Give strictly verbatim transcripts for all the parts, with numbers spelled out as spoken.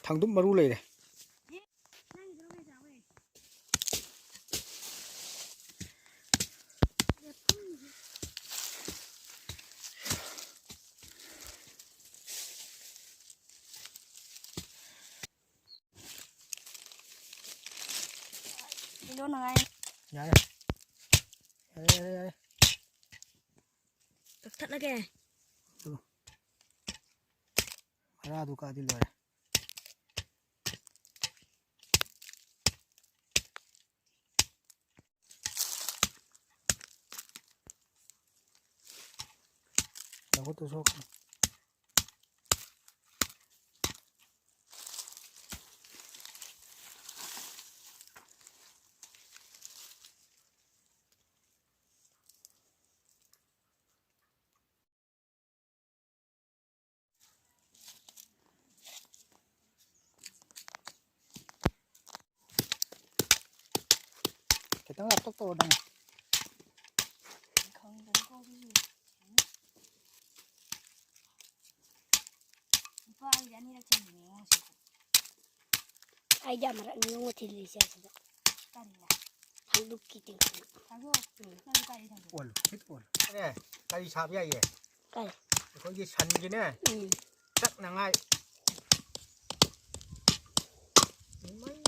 ꯊꯥꯡꯗꯨꯝ ꯃꯔꯨ ꯂꯩꯔꯦ꯫ ꯌꯥꯔꯦ꯫ ꯌꯥꯔꯦ, ꯌꯥꯔꯦ, ꯌꯥꯔꯦ꯫ ꯀꯛꯊꯠꯂꯒꯦ꯫ ꯃꯔꯥꯗꯨ ꯀꯛꯑꯗꯤ ꯂꯣꯏꯔꯦ꯫ ꯅꯈꯨꯠꯇꯨ ꯁꯣꯛꯀꯅꯤ꯫ ꯈꯤꯇꯪ ꯂꯥꯞꯇꯛ ꯇꯧꯔꯣ ꯅꯪ꯫ ꯈꯪꯗꯦꯀꯣ ꯑꯗꯨꯁꯨ꯫ ꯅꯨꯄꯥꯒꯤꯗꯤ ꯑꯅꯤꯔꯛ ꯊꯤꯟꯕꯤꯅꯦ ꯉꯣ ꯁꯤꯁꯦ꯫ ꯑꯩꯗꯤ ꯑꯃꯨꯔꯛꯅꯤ ꯉꯣ ꯊꯤꯜꯂꯤꯁꯦ ꯁꯤꯗ꯫ ꯀꯔꯤꯅ? ꯁꯟꯗꯨꯛꯀꯤ ꯇꯤꯡꯈꯠꯂꯤ꯫ ꯊꯥꯡꯗꯣꯛ꯫ ꯎꯝ꯫ ꯅꯪ ꯀꯥꯏꯗꯩ ꯊꯥꯡꯗꯣꯛ? ꯑꯣꯜꯂꯨ, ꯍꯤꯠ ꯑꯣꯜꯂꯨ꯫ ꯑꯦ, ꯀꯔꯤ ꯁꯥꯕ ꯌꯥꯏꯌꯦ? ꯀꯔꯤ? ꯑꯩꯈꯣꯏꯒꯤ ꯁꯟꯒꯤꯅꯦ, ꯎꯝ꯫ ꯆꯥꯛꯅꯉꯥꯏ꯫ ꯏꯃꯩ꯫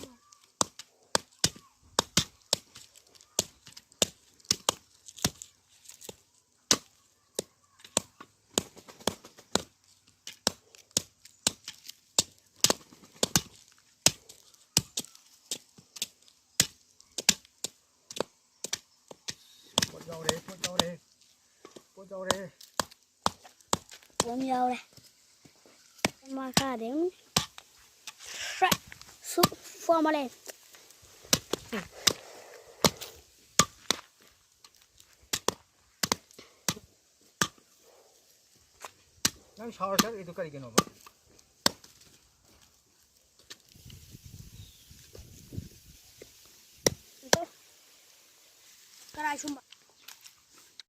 ꯄꯣꯠ ꯌꯥꯎꯔꯦ, ꯄꯣꯠ ꯌꯥꯎꯔꯦ, ꯄꯣꯠ ꯌꯥꯎꯔꯦ꯫ ꯄꯣꯠ ꯌꯥꯎꯔꯦ꯫ ꯃꯈꯥꯗ ꯑꯃꯨꯛ ꯁ꯭ꯔꯦꯛ ꯁꯨꯛ ꯐꯣꯝꯃ ꯂꯩ꯫ ꯅꯪ ꯁꯥꯎꯔ ꯆꯠꯂꯤꯗꯨ ꯀꯔꯤꯒꯤꯅꯣꯕ?